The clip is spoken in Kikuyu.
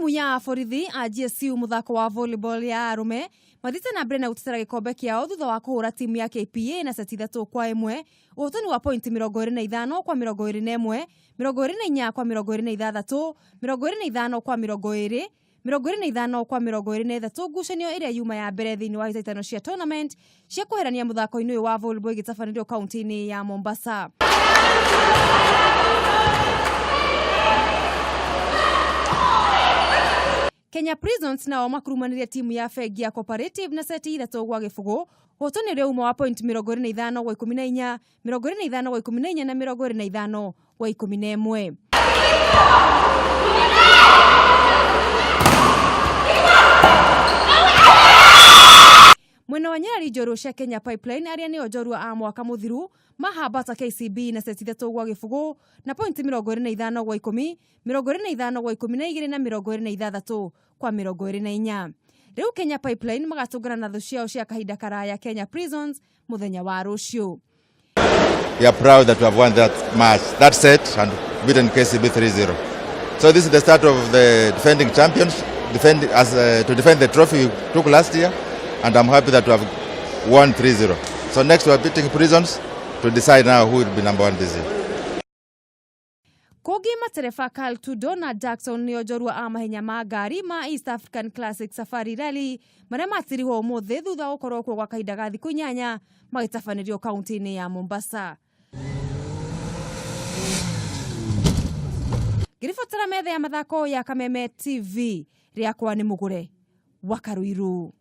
Timu ya borithi a GSU muthako wa volleyball ya arume mathiĩte na mbere na gũtetera gĩkombe kĩao thutha wa kũhũra timu ya KPA na seti 3-1, ũhotani wa pointi 25 kwa 21, 24 kwa 26, 25 kwa 20, 25 kwa 23, ngucanio ĩrĩa yuma ya mbere thĩinĩ wa hĩtahĩtano cia tournament cia kweherania mũthako-inĩ ũyũ wa volleyball ĩgĩtabanĩrio kaunti-inĩ ya Mombasa. Kenya Prisons nao makurumanirie timu ya bengi ya Cooperative na seti 3-0, ũhotani ũrĩa uma wa point 25 gwa 14, 25 gwa 14 na 25 gwa 11. Mwena wa nyarari njorua cia Kenya Pipeline arĩa nĩo njorua a mwaka mũthiru mahambata KCB na seti 3-0 na pointi 25 gwa 10, 25 gwa 12 na 26 kwa 24. Rĩu Kenya Pipeline magatũngana na thũ ciao cia kahinda karaya Kenya Prisons mũthenya wa rũciũ. We are proud that we have won that match, that set, and beaten KCB 3-0. So this is the start of the defending champions, to defend the trophy we took last year, and I'm happy that we have won 3-0. So next we are beating Prisons to decide now who will be number 1 this year. Kũngĩ matereba Carl Tudo na Jackson nĩo njorua a mahenya ma ngari ma East African Classic Safari Rally marĩa matirihwo ũmũthĩ thutha wa gũkorwo kuo gwa kahinda ga thikũ 8 magĩtabanĩrio kaunti-inĩ ya Mombasa. Ngĩribotera metha ya mathako ya Kameme TV, rĩakwa nĩ Mũgũre wa Karuiru.